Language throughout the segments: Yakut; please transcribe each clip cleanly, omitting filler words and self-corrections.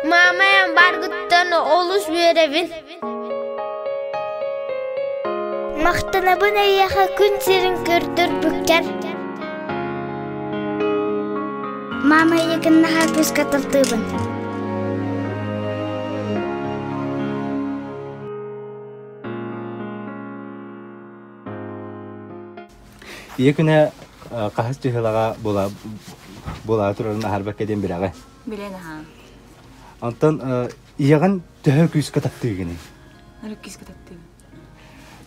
Мама баргыттан олус үөрэбин. Махтанабын эйиэхэ күн сирин көрдөрбүккэр. Мама эйигин наһаа күүскэ таптыыбын. Ийэ күнэ хаһыс дьыһылаҕа була була турарын аһарбакка диэн билэҕэ. Билэн аһаа. Онтон ийэҕин төһө күүскэ таптыыгыный? Өрө күүскэ таптыыбын.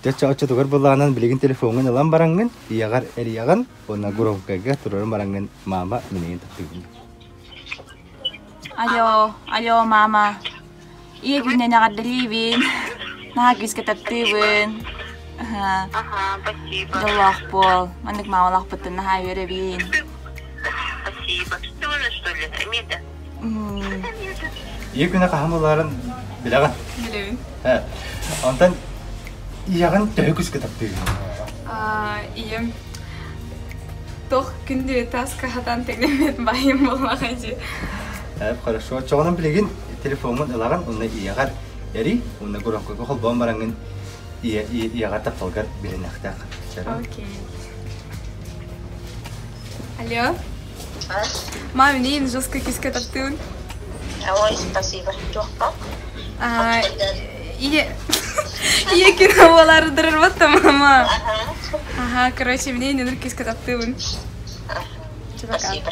Чачча оччотугар былаанан билигин телефоҥҥун ылан бараҥҥын, ийэҕэр эрийэҕин уонна громкайга турарын бараҥҥын мама минигин таптыыбын. Алло, алло, мама. Ийэ күнүнэн эҕэрдэлиибин. Наһаа күүскэ таптыыбын. Ага, спасибо. Дьоллоох буол. Маннык маамалаахпыттан наһаа үөрэбин. Спасибо. Что вы что ли? Эмиэ Ийэ күнэ хаһан буоларын билэҕин? Билэбин. Онтон ийэҕин төһө күүскэ таптыыгын? Ийэм туох күндү таска хатан тэҥнэммит баайым буоллаҕа дии. Хорошо. Чоҕунан билигин телефоҥҥун ылаҕын уонна ийэҕэр эрий уонна громкойга холбоон бараҥҥын ийэҕэр тапталгар билинэхтээх. Окей. Алло. Мам, мин жестко күүскэ таптыыбын. Ой, спасибо. Туохха? Ийэ ийэ күнэ буолаары мама. Ага, короче, мне не күүскэ таптыыбын. Спасибо.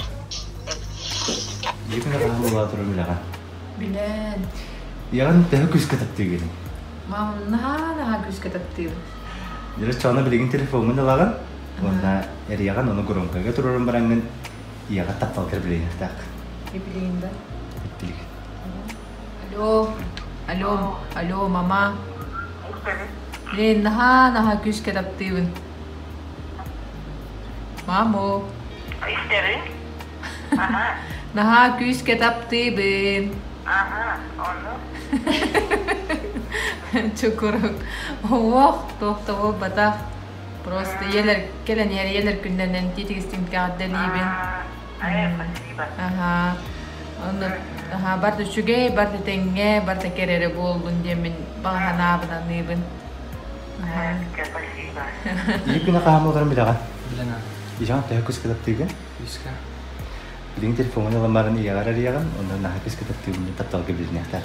Ийэ күнэ хаһан буолаа турар үлэҕэ? Билэн. Ийэҕин төһө күүскэ таптыыгын? Мам, наһаа наһаа күүскэ таптыыбын. Дьэ, чоно билигин телефоҥҥун ылаҕын, уонна эрийэҕин, ону громкайга туруоран бараҥҥын ийэҕэ тапталгар билиниэхтээх. Билигин да? Билигин. Алло, алло, алло, мама. Блин, наһаа наһаа күүскэ таптыыбын. Мамо. Истэбин. Аха. Наһаа күүскэ таптыыбын. Аха, ону. Чукурук. Уох, туох да буолбатах. Просто ийэлэр кэлэн иһэр ийэлэр күннэринэн тиитигистин кэҕэрдэлиибин. Спасибо. Аха. Онно аха барда үчүгэй, барда тэҥҥэ, барда кэрэрэ буоллун диэммин баҕа санаабын аныыбын. Спасибо. Ийэ күнэ хаһан буоларын билэҕин? Билэн Ийэҕин төһө күүскэ таптыыгын? Күүскэ. Билигин телефоҥҥун ылан баран ийэҕэр эрийэҕин, онно наһаа күүскэ таптыыбын диэн тапталга билиниэхтээх.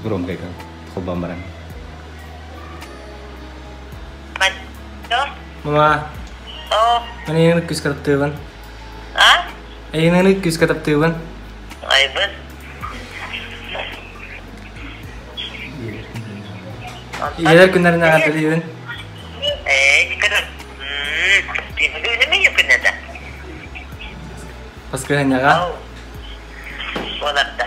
Громкайга холбоон баран. Мама. О. Мен эйигин күүскэ таптыыбын. А? Эйигин күүскэ таптыыбын. Айбын. Ийэлэр күннэрин эҕэрдэлиибин. Ээ, күнү. Күнү күнү Баскыһынньаҕа. Буоларда.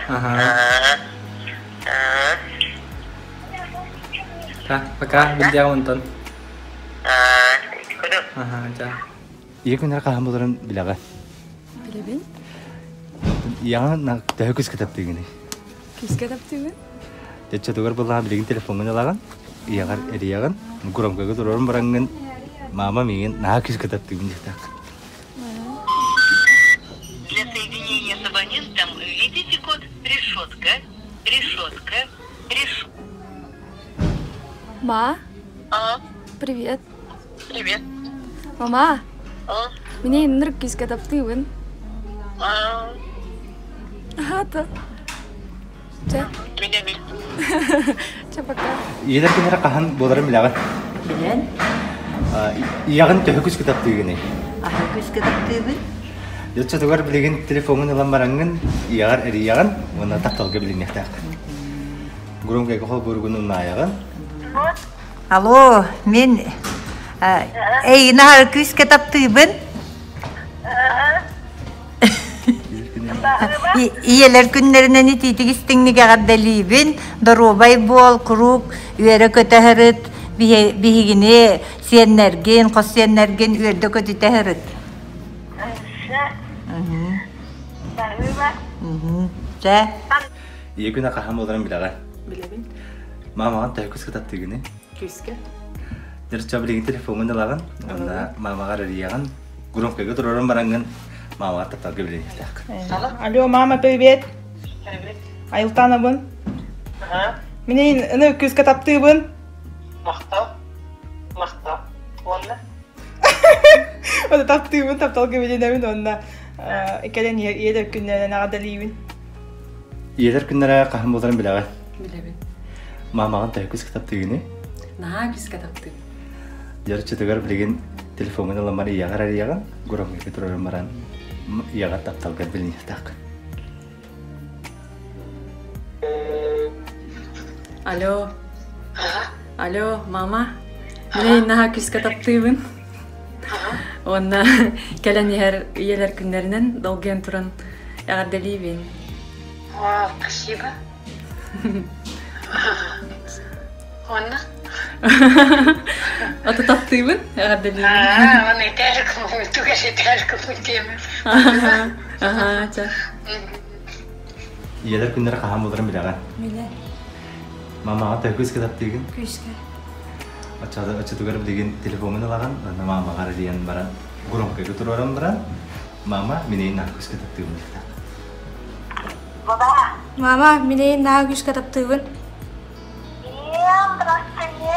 Пока, билдиэҕим онтон. Ийэ күннэр хаһан буоларын билэҕэ? Билэбин. Ийэҕин төһө күүскэ таптыыгыный? Күүскэ таптыыбын. Чаччатыгар былаан билигин телефоҥҥун ылаҕын, ийэҕэр эрийэҕин, громкайга туруоран бараҥҥын, мама миигин наһаа күүскэ таптыыбын диэхтээх. Для соединения с абонентом введите код решетка, решетка, решетка. Ма? А? Привет. Привет. Мама? А? Мне инныр күүскэ таптыыбын. А? Ага, Чэ. Меня ми. Чэ, пока. Ийэлэр күннэрэ хаһан буоларын билэҕин? Билэн. Ийэҕин төһө күүскэ таптыыгыный? Аһа күүскэ таптыыбын. Дьоччотугар билигин телефоҥҥун ылан бараҥҥын, ийэҕэр эрийэҕин уонна тапталга билиниэхтээх. Громкайга холбууругун умнаайаҕын. Алло, мин эйигин аһары күүскэ таптыыбын. Ийэлэр күннэринэн итиитик истиҥник эҕэрдэлиибин, доруобай буол, куруук үөрэ-көтө сырыт, биһигини сиэннэргин, хос сиэннэргин үөрдэ-көтүтэ сырыт. Чэ. Ийэ күнэ хаһан буоларын билэҕин? Билэбин. Маамаҕын төһө күүскэ таптыыгыный? Күүскэ. Дьэ, билигин телефоҥҥун ылаҕын, уонна маамаҕар эрийэҕин, громкайга турарын бараҥҥын маамаҕар тапталга билиниэхтээх. Алло, мама, привет. Привет. Айылтаанабын. Мин аны күүскэ таптыыбын. Махтал. Махтал. Уонна? Ону таптыыбын, тапталга билинэбин уонна кэлэн ийэлэр күннэринэн эҕэрдэлиибин. Ийэлэр күннэрэ хаһан буоларын билэҕин? Билэбин. Маамаҕын төһө күүскэ таптыыгыный? Наһаа күүскэ таптыыбын. Дьарыччытыгар билигин телефоҥҥун ылан ийэҕэр эрийэҕин, громко турарын баран ийэҕэр тапталгар билиниэхтааххын. Алло. Алло, мама. Мин наһаа күүскэ таптыыбын. Уонна кэлэн иһэр ийэлэр күннэринэн долгуйан туран эҕэрдэлиибин. Спасибо. Уонна? Аты таптыыбын, эҕэрдэлиибин. Аа, оны этээр түгэс этээр кыммын Аха, ча. Ийэлэр күннэрэ хаһан буоларын билэҕин? Билэ. Мамаҕа төһө күүскэ таптыыгын? Күүскэ. Оччотугар билигин телефоҥҥун ылаҕын, уонна маамаҕар эрийэн баран, громкойга туруоран баран, мама, мин эйин наһаа күүскэ таптыыбын диэхтээх. Мама, мин эйин наһаа күүскэ таптыыбын. Ийэм, здравствуйте.